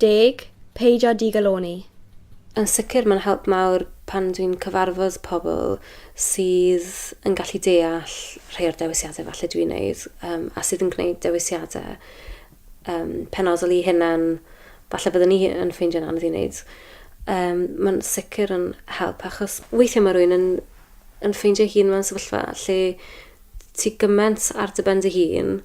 10. Peidio digalonni. Yn sicr mae'n help mawr pan dwi'n cyfarfod pobl sydd yn gallu deall rhai o'r dewisiadau falle dwi'n neud a sydd yn gwneud dewisiadau penodol i hunan falle byddwn ni yn ffeindio'n anodd i wneud. Mae'n sicr yn help achos weithiau mae rhywun yn ffeindio hun mewn sefyllfa lle ti gymaint ar dy ben dy hun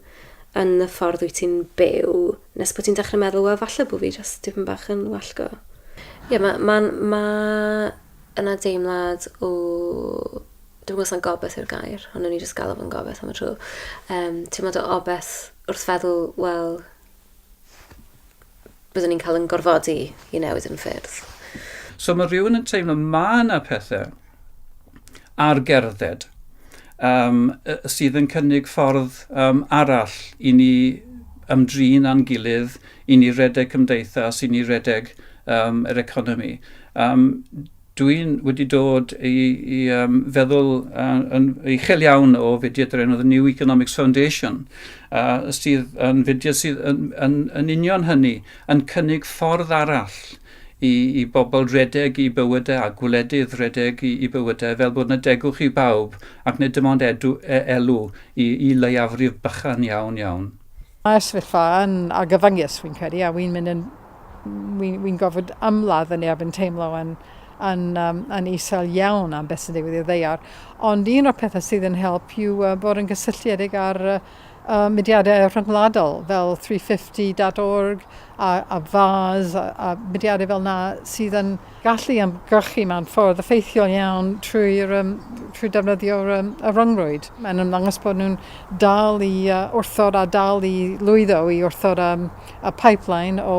yn y ffordd wyt ti'n byw nes bod ti'n dechrau meddwl, "Wel, falle bod fi jyst tipyn bach yn wallgo." Ie, yeah, ma yna deimlad o, dwi'n gwybod os 'na'n gobaith yw'r gair, ond o'n i jyst galw fo'n gobaith am y tro. Teimlad o obaith wrth feddwl, wel, byddwn ni'n cael yn gorfodi i newid yn ffyrdd. So mae rhywun yn teimlo mae yna pethau ar gerdded sydd yn cynnig ffordd arall i ni ymdrin â'n gilydd, i ni redeg cymdeithas, i ni redeg yr economi. Dwi'n wedi dod i feddwl yn uchel iawn o fudiad yr enw The New Economics Foundation, sydd yn fudiad sydd yn union hynny, yn cynnig ffordd arall i bobl redeg i bywydau a gwledydd redeg i bywydau fel bod yna degwch i bawb ac nid dim ond elw i leiafrif bychan iawn iawn. Mae'r sefyllfa yn argyfyngus, fi'n credu, a wy'n mynd yn... Wy'n gorfod ymladd yn erbyn teimlo yn isel iawn am beth sy'n digwydd i'r ddaear. Ond un o'r pethau sydd yn help yw bod yn gysylltiedig ar mudiadau rhyngwladol fel 350.org a VAS a mudiadau fel na sydd yn gallu ymgyrchu mewn ffordd effeithiol iawn trwy defnyddio'r y ryngrwyd. Mae'n ymddangos bod nhw'n dal i wrthod a dal i lwyddo i wrthod y pipeline o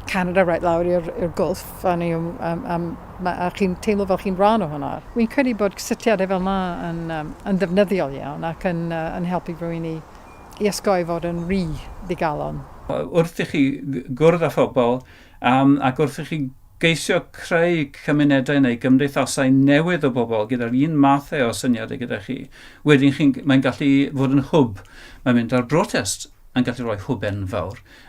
Canada right lawr i'r Gulf a chi'n teimlo fel chi'n rhan o hwnna. Wy'n credu bod cysylltiadau fel yna yn ddefnyddiol iawn ac yn helpu rhywun i osgoi fod yn rhy ddigalon. Wrth i chi gwrdd â phobl ac wrth i chi geisio creu cymunedau neu gymdeithasau newydd o bobl gyda'r un mathau o syniadau gyda chi, wedyn mae'n gallu fod yn hwb. Mae'n mynd ar brotest yn gallu rhoi hwb enfawr.